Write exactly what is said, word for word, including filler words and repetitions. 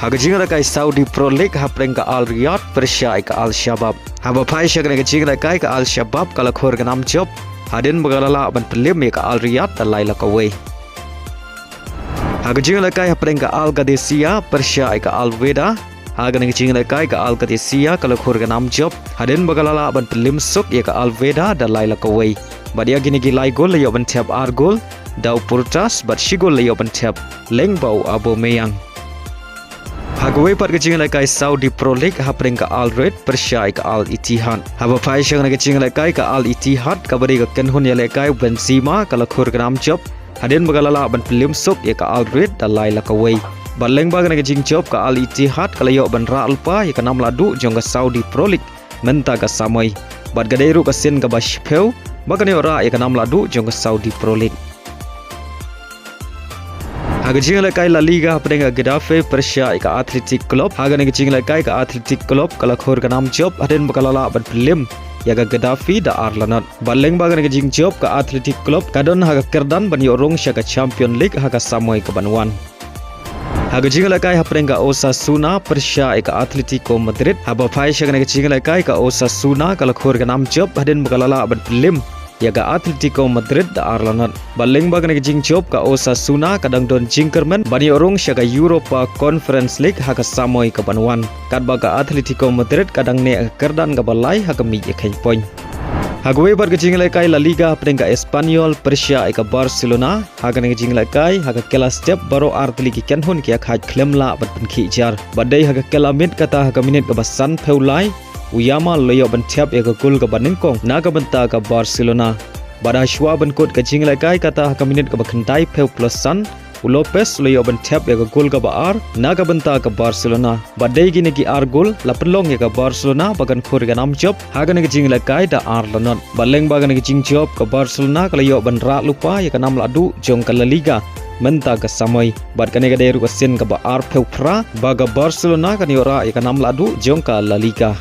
Ha ka jingïalehkai Saudi Pro League hapdeng ka Al Riyadh pyrshah ïa ka Al Shabab. Haba phai sha kane ka jingïalehkai ka Al Shabab ka la khur ka nam jop hadien ba ka la lah ban pynliem ïa ka Al Riyadh da lai la kawei. Ha ka jingïalehkai hapdeng ka Al Qadisiyah pyrshah ïa ka Al Wehda. Ha kane ka jingïalehkai ka Al Qadisiyah ka la khur ka nam jop hadien ba ka la lah ban pynliem suk ïa ka Al Wehda da lai la kawei. Bad ïa kine ki lai gol la ïoh ban thep ar gol da u Puertas bad shi gol la ïoh ban thep lyngba u Aubameyang. Ha kawei pat ka jingïalehkai Saudi Pro League hapdeng ka Al Raid pyrshah ïa ka Al Ittihad. Haba phai sha kane ka jingïalehkai ka Al Ittihad kaba dei ka kynhun ïalehkai u Benzema ka la khur ka nam jop hadien ba ka la lah ban pynliem suk ïa ka Al Raid da lai la kawei. Bad lyngba kane ka jingjop ka Al Ittihad ka la ïoh ban rah lypa ïa ka nam lahduh jong ka Saudi Pro League mynta ka samoi. Bad ka dei ruh ka sien kaba shiphew ba kan ïoh rah ïa ka nam lahduh jong ka Saudi Pro League. Ha ka jingïalehkai La Liga hapdeng ka Getafe pyrshah ïa ka Athletic Club. Ha kane ka jingïalehkai ka Athletic Club ka la khur ka nam jop hadien ba ka la lah ban pynliem ïa ka Getafe da ar la not. Bad lyngba kane ka jingjop ka Athletic Club ka don ha ka kyrdan ban ïoh rung sha ka Champion League ha ka samoi kaban wan. Ha ka jingïalehkai hapdeng ka Osasuna pyrshah ïa ka Atletico Madrid. Haba phai sha kane ka jingïalehkai ka Osasuna ka la khur ka nam jop hadien ba ka la lah ban pynliem ïa ka Atletico Madrid da ar la not. Bad lyngba kane ka jingjop ka Osasuna ka dang don jingkyrmen ban ïoh rung sha ka Europa Conference League ha ka samoi kaban wan. Katba ka Atletico Madrid ka dang neh ha ka kyrdan kaba lai ha ka miej ïakheiñ point. Ha kawei pat ka jingïalehkai La Liga hapdeng ka Espanyol pyrshah ïa ka Barcelona. Ha kane ka jingïalehkai ha ka kylla step baroh ar tylli ki kynhun ki ïakhaid khlem lah ban pynkhih jar. Bad dei ha ka kylla miet kata ha ka minit kaba sanphew lai u Yamal u la ïoh ban thep ïa ka gol kaba nyngkong na ka bynta ka Barcelona. Bad ha shuwa ban kut ka jingïalehkai kata ha ka minit kaba khyndaiphew plus san u Lopez u la ïoh ban thep ïa ka gol kaba ar na ka bynta ka Barcelona. Bad dei kine ki ar gol la pynlong ïa ka Barcelona ba kan khur ka nam jop ha kane ka jingïalehkai da ar la not. Bad lyngba kane ka jingjop ka Barcelona ka la ïoh ban rah lypa ïa ka nam lahduh jong ka La Liga mynta ka samoi. Bad kane ka dei ruh ka sien kaba arphew phra ba ka Barcelona kan ïoh rah ïa ka nam lahduh jong ka La Liga.